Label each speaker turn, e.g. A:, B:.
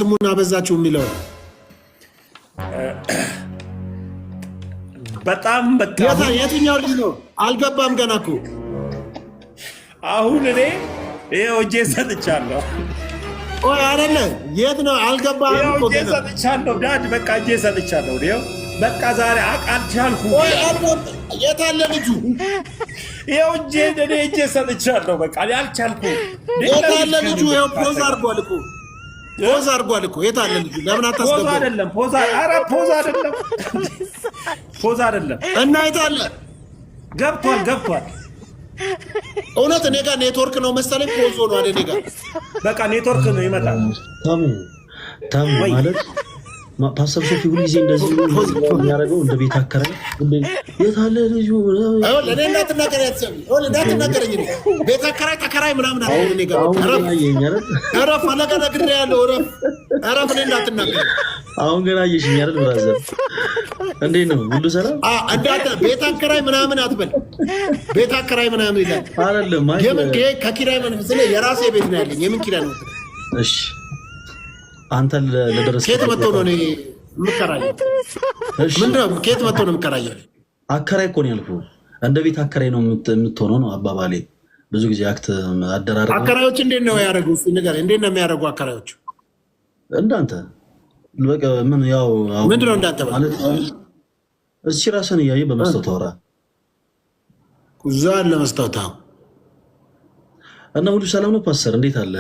A: ስሙን አበዛችሁ የሚለው ነው።
B: በጣም በቃ
A: የትኛው ልጅ ነው? አልገባም ገና እኮ።
B: አሁን እኔ ይኸው እጄ ሰጥቻለሁ።
A: ቆይ አይደለ፣ የት ነው? አልገባህም እኮ
B: እጄ
A: ገና።
B: ሰጥቻለሁ dad፣ በቃ እጄ ሰጥቻለሁ። ይኸው በቃ ዛሬ አልቻልኩም።
A: ቆይ የት አለ ልጁ?
B: ይኸው እጄ፣ እኔ እጄ ሰጥቻለሁ። በቃ እኔ አልቻልኩም።
A: የት አለ ልጁ? ይኸው pause አድርጓል እኮ፣ pause አድርጓል እኮ። የት አለ ልጁ? ለምን
B: pause
A: አታስገባው?
B: አይደለም pause፣ ኧረ pause አይደለም፣ pause አይደለም።
A: እና የት አለ?
B: ገብቷል፣ ገብቷል።
A: እውነት እኔ ጋር ኔትወርክ ነው መሰለኝ፣ pause ሆኗል እኔ ጋር።
B: በቃ ኔትወርክ ነው፣ ይመጣል።
C: ታሙ፣ ታሙ።
B: ወይ።
C: ማለት ፓስተር ሶፊ ሁልጊዜ እንደዚህ የሚያደርገው እንደ ቤት አከራይ ሁሌ የት አለ ልጁ?
A: ይኸውልህ፣ እኔ እንዳትናገር ያትሰሚ፣ ይኸውልህ እንዳትናገረኝ። እኔ ቤት አከራይ ተከራይ ምናምን አለ እኔ ጋር።
C: አሁን
A: እረፍ።
C: ገና አየኸኝ አይደል?
A: እረፍ፣ አለቀ፣ ነግሬሃለሁ። እረፍ፣ እረፍ፣ እኔ እንዳትናገር።
C: አሁን ገና አየሽኝ አይደል? Brother፣ እንዴት ነው? ሁሉ ሰላም?
A: እንዳት ቤት አከራይ ምናምን አትበል። ቤት አከራይ ምናምን ይላል።
C: አይደለም አይ።
A: የምን ከኪራይ መንፈስ? እኔ የራሴ ቤት ነው ያለኝ። የምን ኪራይ ነው?
C: እሺ፣ አንተ ለደረስክ
A: ከየት መጥቶ ነው እኔ የምከራየው?
C: እሺ።
A: ምንድን ነው? ከየት መጥቶ ነው የምከራየው?
C: አከራይ እኮ ነው ያልኩህ። እንደ ቤት አከራይ ነው የምትሆነው ነው አባባሌ። ብዙ ጊዜ act አደራረግ
A: አከራዮች እንዴት ነው ያደረጉ? እስኪ ንገረኝ። እንዴት ነው የሚያደርጉ አከራዮች?
C: እንዳንተ በቃ ምን ያው አሁን
A: ምንድን ነው እንዳንተ?
C: ማለት እዚህ ራስን እያየ በመስታወት አውራ።
A: እዛ አለ መስታወት። አዎ።
C: እና ሁሉ ሰላም ነው ፓስተር፣ እንዴት አለ?